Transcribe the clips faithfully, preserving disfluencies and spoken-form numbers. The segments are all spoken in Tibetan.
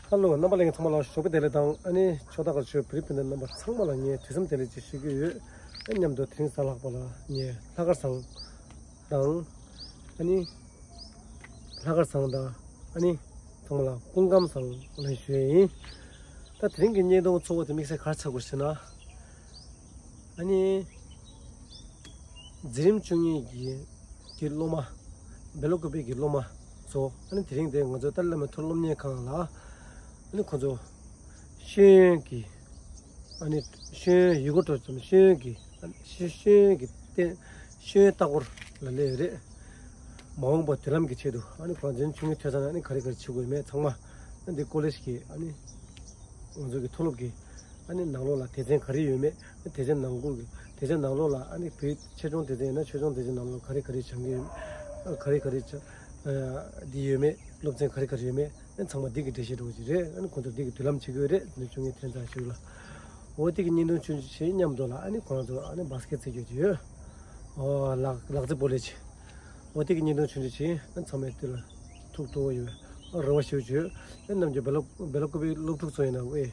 ཧ་ལོ། རྣམ་པ་ལྷན་རྒྱས་ཚང་མ་ལ་ཞོགས་པ་བདེ་ལེགས་དང་། ཨ་ནི་ཕྱོགས་མཐའ་ཁག་ཆོས་བོད་རིགས་སྤུན་ཟླ་རྣམ་པ་ཚང་མ་ལ་ངས་དུས་གསུམ་བདེ་ལེགས་ཅིག་ཞུ་གི་ཡོད། ཨ་མཉམ་དུ་དེ་རིང་གཟའ་ལྷག་པ་ལ་ངས་ལྷག་དཀར་བཟང་དང་། ཨ་ནི་ལྷག་དཀར་བཟང་དང་། ཨ་ནི་ཚང་མ་ལ་སྐུ་ཁམས་བཟང་ལན་ཞུ་ཡས་ཡིན། ད་དེ་རིང་གི་བརྙན་ཐུང་ཚོགས་པ་དེ་དམིགས་བསལ་ག་རེ་ཚོགས་དགོས་ཟེར་ན། ཨ་ནི་འཛིན་རིམ་བཅུ་གཉིས་ཀྱི་གི་སློབ་མ། སྦེལ་ཀོབ་ཀྱི་སློབ་མ་ཚོ། ཨ་ནི་དེ་རིང་དེ་ང་ཚོ་ཏཱ་ལའི་བླ་མའི་མཐོ་རིམ་སློབ་གཉེར་ཁང་ལ། ཨ་ནི་ཁོ་ཚོ་ཤེས་ཡོན་གྱི། ཨ་ནི་ཤེས་ཡོན་ཡིག་སྐོར་ཚོ་ཤེས་ཡོན་གྱི། ཤེས་ཤེས་ཡོན་གྱི་རྟེན། ཤེས་ཡོན་ལྟ་སྐོར་ལ་སླེབས་ཡོད་རེད། མ་འོངས་པ་མདུན་ལམ་གྱི་ཆེད་དུ། ཨ་ནི་ཁོ་རང་འཛིན་རིམ་བཅུ་གཉིས་ཐོན་ཚར་ན། ཨ་ནི་ག་རེ་ག་རེ་བྱེད་དགོས་མེད་ཚང་མ། ཨ་ནི་འདི་ཀོ་ལེཇ་གི། ཨ་ནི་ང་ཚོ་གི་མཐོ་སློབ་ཀྱི། ཨ་ནི་ནང་ལོགས་ལ་སྡེ་ཚན་ག་རེ་ཡོད་མེད། སྡེ་ཚན་ནང་ཁུལ་གྱི། སྡེ་ཚན་ནང་ལོགས་ལ། ཨ་ནི་བོད་ཆེད་སྦྱོང་སྡེ་ཚན་ཡིན་ན་ཆེད་སྦྱོང་སྡེ་ཚན་ནང་ལོགས་ག་རེ་ག་རེ་སྦྱང་གི་ཡོད་མེད། ག་རེ་ག་རེ་སྦྱང་འདི་ཡོད་མེད། སློབ་ཚན་ག་རེ་ག་རེ་ཡོད་མེད། ཨ་ནི་ཚང་མ་འདི་གི་འགྲེལ་བཤད་འགྲོ་གི་རེད། ཨ་ནི་ཁོང་ཚོ་འདི་གི་མདུན་ལམ་བྱེད་དགོས་རེད། འཛིན་རིམ་བཅུ་གཉིས་ཐོན་ཚར་ཞིག་ལ། འོ་དེ་གི་བརྙན་ཐུང་ཆུང་ཆུང་ཞིག་མཉམ་དུ་ལ། ཨ་ནི་ཁོ་རང་ཚོ་ཨ་ནི་བཱ་སི་ཀེ་ཊི་རྩེད་རྒྱུ་ཡོད། ཨོ་ལག་ལག་རྩེད་སྤོ་ལོ་བྱེད། འོ་དེ་གི་བརྙན་ཐུང་ཆུང་ཆུང་བྱེད། ཨ་ཚང་མས་དེ་ལ་ཐུགས་སྤྲོ་བོ་ཡོད། ཨ་རེ་བ་ཞུ་བྱོས། ཨ་ནམ་རྒྱུན་སྦེལ་ཀོབ་སྦེལ་ཀོབ་པའི་སློབ་ཕྲུག་ཚོ་ཡིན་ན། ཨེ་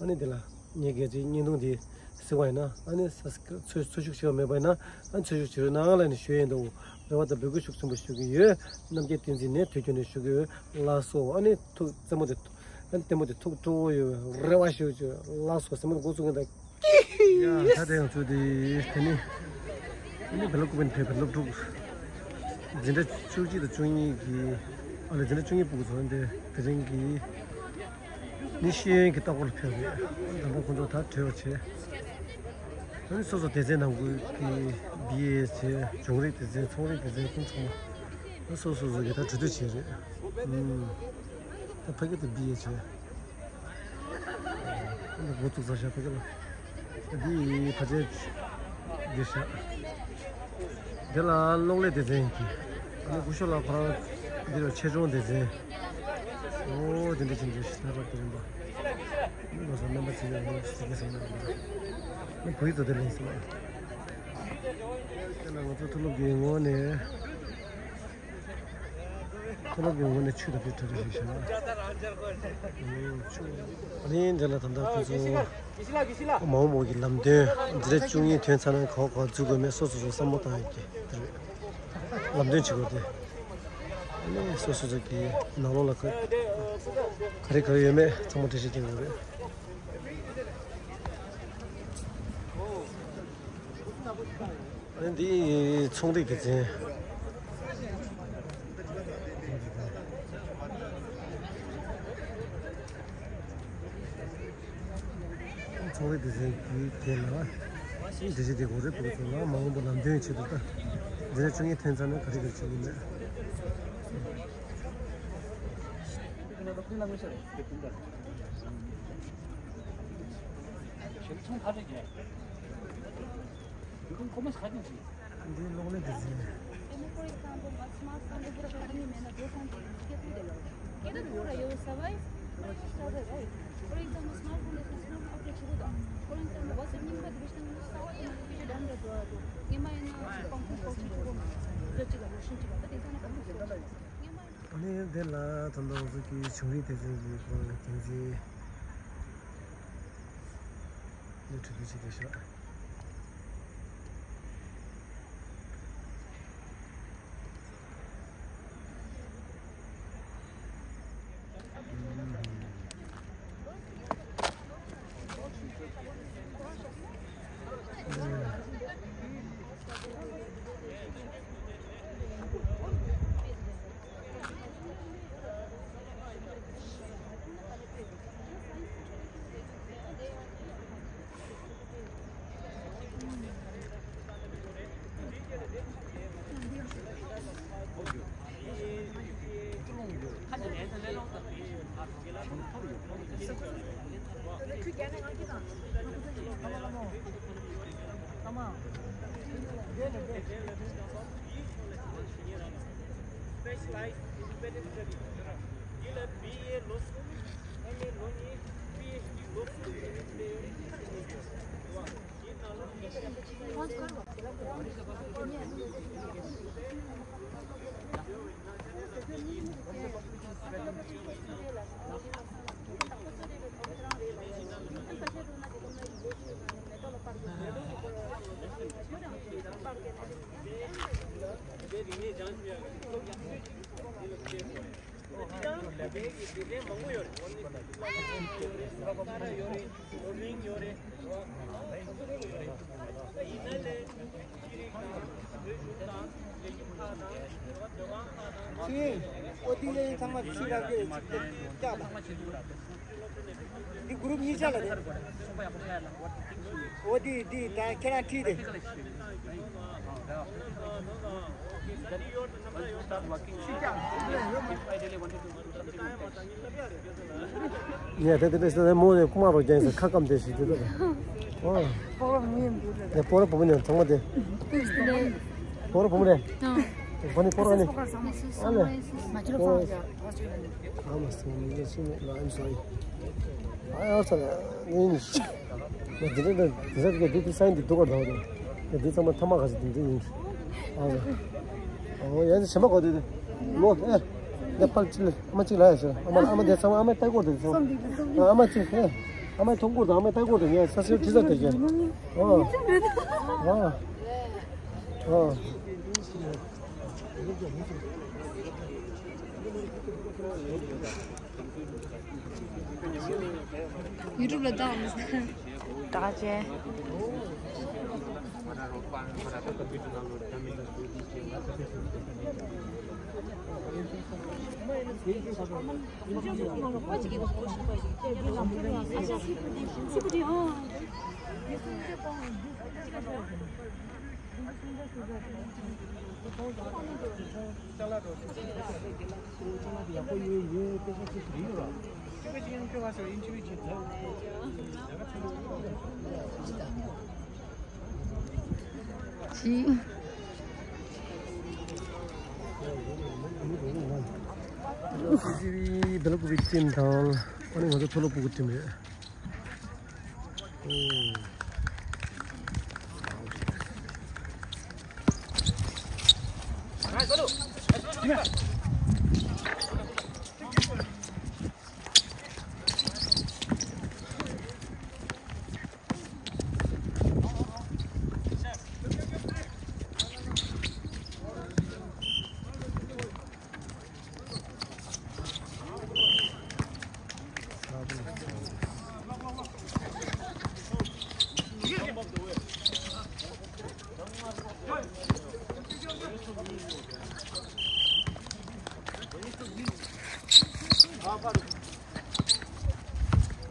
ཨ་ནི་དེ་ལ་ངས་གལ་སྲིད་བརྙན་ཐུང་དེ་གཟིགས་པ་ཡིན་ན། ཨ་ནི་ས་ས་འཚོལ་འཚོལ་ཞིབ་བྱེད་པ་མེད་པ་ཡིན་ན། ཨ་འཚོལ་ཞིབ་བྱེད་རོགས་གནང་ལབ་ནས་ཞུ་ཡས་ཡིན། ད་རེ་བ་དང་འབོད་སྐུལ་ཤུགས་ཆེན་པོ་ཞུ་གི་ཡོད། རྣམ་རྒྱལ་བསྟན་འཛིན་ནས་དུས་རྒྱུན་ནས་ཞུ་གི་ཡོད། ལགས་སོ། ཨ་ནི་ཐུགས་རྩེད་མོ་དེ། ཨ་ནི་ལྟད་མོ་དེ་ཐུགས་སྤྲོ་བོ་ཡོད། རེ་བ་ཞུ་བྱོས། ལགས་སོ། རྩེད་མོ་འགོ་བཙུགས་མཁན་དང་། ཡ། ད་དེ་ཡང་ཚུལ་དེ་དེ་ནི། དེ་ནི་སྦེལ་ཀོབ་ནས་ཕེབས་པའི་སློབ་ཕྲུག། འཛིན་གྲྭ་བཅུ་གཅིག་དང་བཅུ་གཉིས་ཀྱི། ཨ་ལས། འཛིན་གྲྭ་བཅུ་གཉིས་ཕྲུ་གུ་ཚོ་འདི་དེ་རིང་གི་ནི་ཤེས་ཡོན་གྱི་ལྟ་སྐོར་ལ་ཕེབས་རེད། ད་ལྟ་ཁོང་ཚོ་ད་གྲོལ་བ་བྱས། ཨ་ནི་སོ་སོ་སྡེ་ཚན་ནང་ཁུལ་གྱི་བི་ཨེ་བྱས། འབྱུང་རིག་སྡེ་ཚན། ཚོང་རིག་སྡེ་ཚན། ཁོང་ཚང་མ་སོ་སོ་སོ་གི་ད་གྲོས་བསྡུར་བྱས་རེད། ཨུམ། ད་ཕ་གི་དེ་བི་ཨེ་བྱས། འདི་འགོ་བཙུགས་ཚར་ཤག་ཕ་གི་ལ། འདི་ཕལ་ཆེར་འདི་ཤག། འདི་ལ་གློག་ཀླད་སྡེ་ཚན་གྱི། ཨ་ནི་སྐུ་ཞབས་ལགས་ཁོ་རང་འདི་ལ་ཆེད་སྦྱོང་སྡེ་ཚན། ཨོ་དེ་འདྲ་ཅིག་འདི་ཤི་ན་རབ་དེ་རིམ་པ། མི་ལོ་སོ་སྣམ་པ་ཅིག་ཡོད་ནི་ཟེར་གི་ཟེར་ན་རེད། ནི་བོད་ཡིག་ཐོག་དེ་ལེན་སོང་། དེ་ལ་ང་ཚོ་མཐོ་སློབ་ཀྱི་ངོས་ནས། མཐོ་སློབ་ཀྱི་ངོས་ནས་ཆུ་དང་དེ་འདྲ་ཞིག་བཞག། ཆུ། ཨ་ནི་འདི་ལ་ད་ལྟ་ཁོང་ཚོ་མ་འོངས་པ་གི་ལམ་སྟོན། འཛིན་གྲྭ་བཅུ་གཉིས་ཐོན་ཚར་ན་ག་བ་ག་བ་འཛུལ་དགོས་མེད། སོ་སོ་སོ་བསམ་བློ་བཏང་ཡག་གི་དེ་རེད། ལམ་སྟོན་བྱེད་དགོས་ཏེ། ཨ་ནི་སོ་སོ་སོ་གི་ནང་ལོགས་ལ་ག་ག་རེ་ག་རེ་ཡོད་མེད་ཚང་མ་འགྲེལ་བཤད་རྒྱག་དགོས་རེད། ཨ་ནི་འདི་ཚོང་སྡེ་དགེ་མཚན། ཚོང་སྡེ་དགེ་མཚན་གྱི་དེ་ལ་འདི་བྱེད་དེ་གོ་རེ་ཕྲུ་གུ་ཚོ་ལ་མ་འོངས་པ་ལམ་སྟོན་ཆེད་དུ། ད་འདི་ནས་བཅུ་གཉིས་ཐོན་ཚར་ན་ག་རེ་ག་རེ་བྱེད་དགོས་མེད། འདི་གློག་ཀླད་དེ་ཟིན། For example, what smart phone is the company man of those on the scape de lo. Queda dura, you survive, you survive, right? For example, smart phone is not up to chuda. For example, what's the name of the business? Sawa to the dam de do. Ngema ina pump pump chuda. Gachi da machine chuda. But it's not a pump. Ngema ཨ་ནི་དེ་ལ་ད་ལྟ་ང་ཚོ་གི་བྱུང་རིམ་དེ་ཚོའི་གི་ཁོང་འགན་འཛིན་ནས་གྲོས་བསྡུར་བྱེད་ཀྱི་ཤག། Specialized independent study. ཡིན་ལ་བི་ཨེ་ལོ་གསུམ། ཨེམ་ཨེ་ལོ་གཉིས། པི་ཨེཆ་ཌི་ལོ་གསུམ། ཨོ་དེ་ཚང་མ་ཚིག་ར་གི་ཅིག་ཏུ་བཀྱག་དང་། འདི་གུ་རུབ་གཉིས་ཆ་ལ་རེད། ཨོ་དེ་དེ་ད་ཁྱེད་རང་ཁྲིད་དེ། ཡ་དེ་དེ་དེ་དེ་མོ་དེ་ཁུག་མ་རོ་རྒྱན་ཟེར་ཁ་སྐམ་དེ་ཞིག་དེ་དེ། ཨོ། སྤོ་རོ་མི་ཡིན་འདུག་ལ། དེ་སྤོ་རོ་བུ་མོ་ནས་ཚང་མ་དེ། སྤོ་རོ་བུ་མོ་རེད། ཨང་། དེ་བུ་ནི་སྤོ་རོ་ནི། ཨ་ལེ། སྤོ་རོ། ཨ་མ་སི་མི་ཡེ་ཤི་མེད་ལ་ཨེམ་སོ་རི། ཨ་ཡ་ས་ལ་ནི་ནི། ང་དེ་འདྲ་འདྲ་དེ་ཟ་གི་དེ་དེ་ས་ཡིན་དེ་འདུག་གར་དང་དེ། དེ་ཚང་མ་ཐ་མ་ག་ཚོད་དེ་འདྲ་ཡིན། ཨ་ལེ། ཨོ་ཡ་ཟེར་ཞེ་མ་གོ་དེ་དེ། ལོ་ཨེ། ནེ་པལ་ཅི་ལ་ཨ་མ་ཅིག་ལ་ཡ་ཟེར། ཨ་མ་ཨ་མ་དེ་ཚང་མ་ཨ་མའི་ལྟ་སྐོར་དེ་ཚང་མ། ཨ་མ་ཅིག་ཨེ། ཨ་མའི་མཐོང་སྐོར་དང་ཨ་མའི་ལྟ་སྐོར་དེ་ངས་ས་སེར་ཁྲི་ས་དེ་གྱེན། ཨོ། ཨོ། ཨོ། ཡུ་ཊུབ་ལ་བཏང་། ད་ཅན། ཅི། སི་སི་བི་སྦེལ་ཀོབ་ཀྱི་ཊིམ་དང་ཨ་ནི་ང་ཚོ་མཐོ་སློབ་ཕྲུ་གུ་ཊིམ་རེད།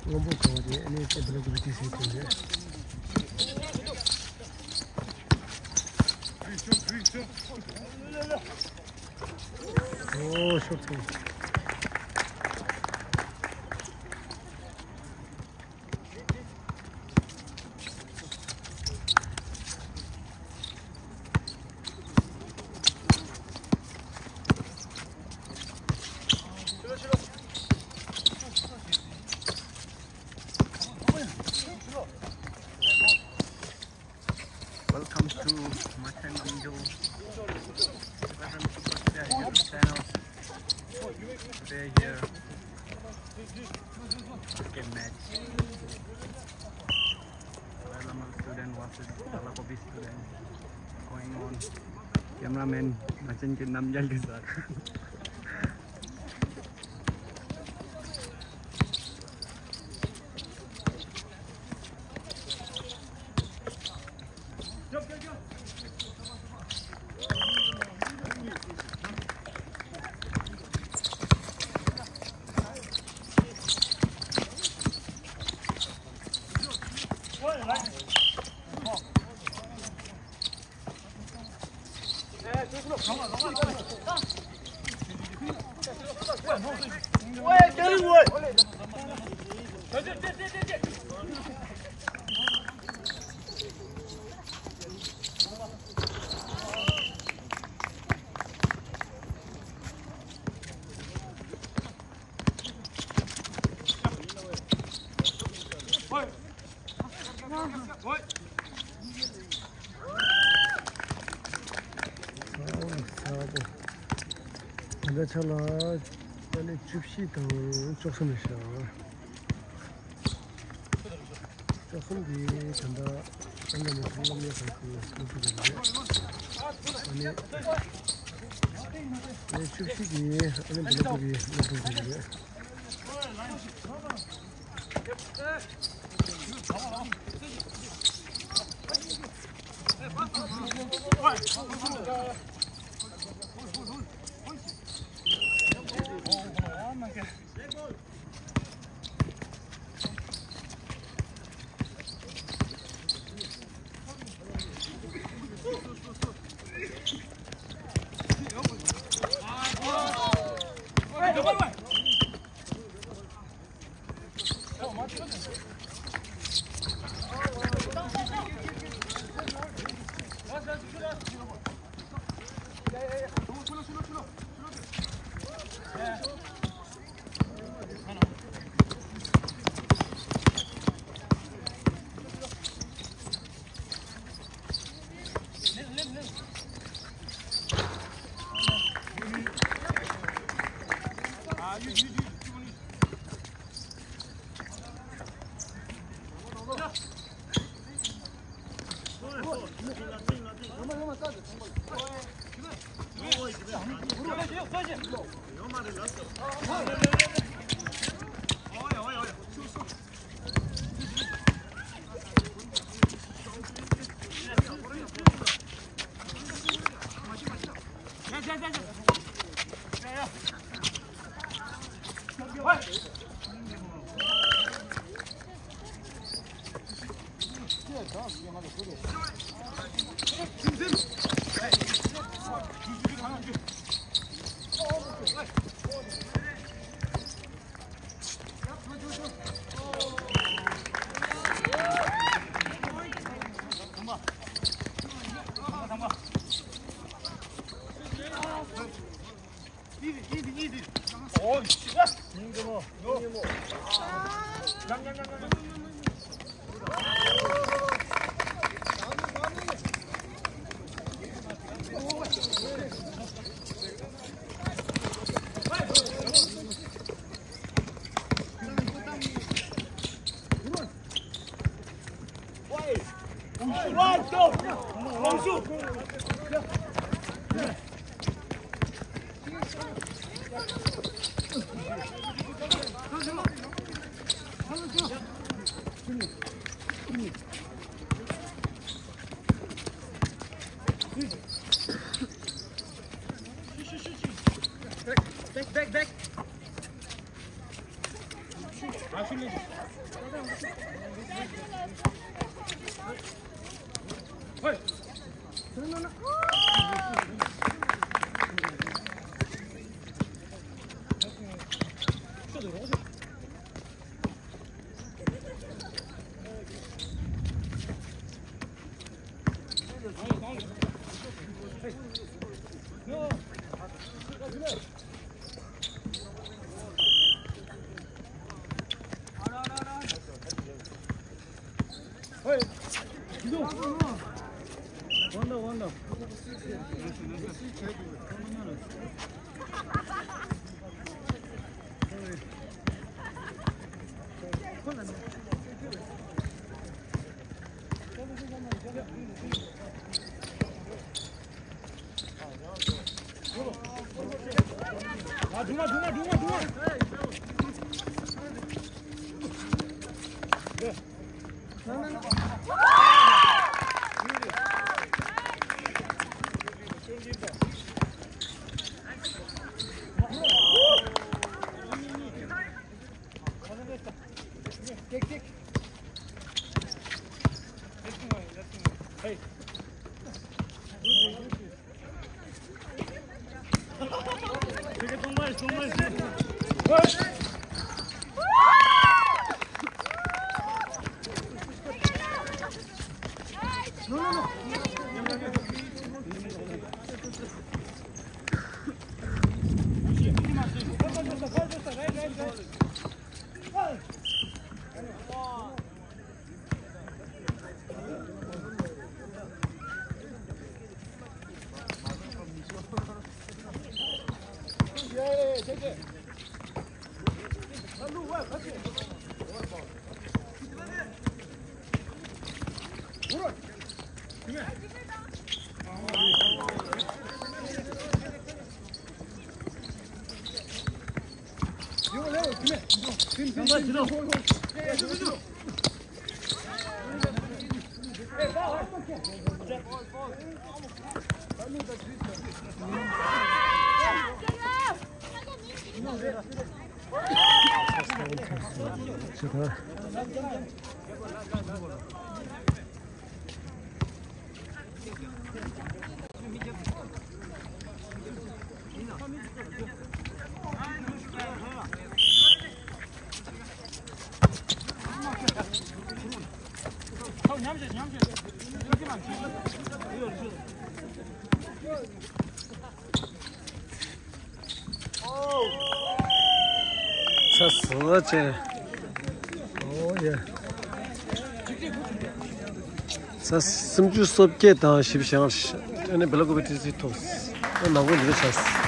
སྔོན་པོ་གང་བ་དེ་ཨ་ནི་ཅེ་བི་ལ་གི་བི་ཏི་སི་དེ་རེད། ཨོ་ཤོག་ཐུང་། Welcome to Maitei Namgyal Tibetan Super Star YouTube channel. Today here, cricket match. Dalai Lama student versus Dalakobi student going on. Cameraman Machenki Namgyal ke saath. ད་ལྟ་ཆ་ལ་ཨ་ནི་བཅུ་བཞི་དང་བཅུ་གསུམ་རེད་ཤག་བཅུ་གསུམ་གྱི་ད་ལྟ་ཨ་ནི་ནས་སློབ་གཉེར་ཁང་གི་སློབ་ཕྲུག་རེད། ཨ་ནི་ཨ་ནི་བཅུ་བཞི་གི་ཨ་ནི་འདི་ལ་ཕྲུ་གུའི་སློབ་ཕྲུག་རེད། ཚ་སུ་ཅན། ཨོ་ཡ། ཚ་སུམ་ཅུ་སོ་བརྒྱད་དང་བཞི་བཅུ་ཞེ་ལྔ། ཨ་ནི་སྦེལ་ཀོབ་ཊི་སི་ཐོབ། ཨ་ནང་ཁུལ་འདི་འདྲ་ཆགས།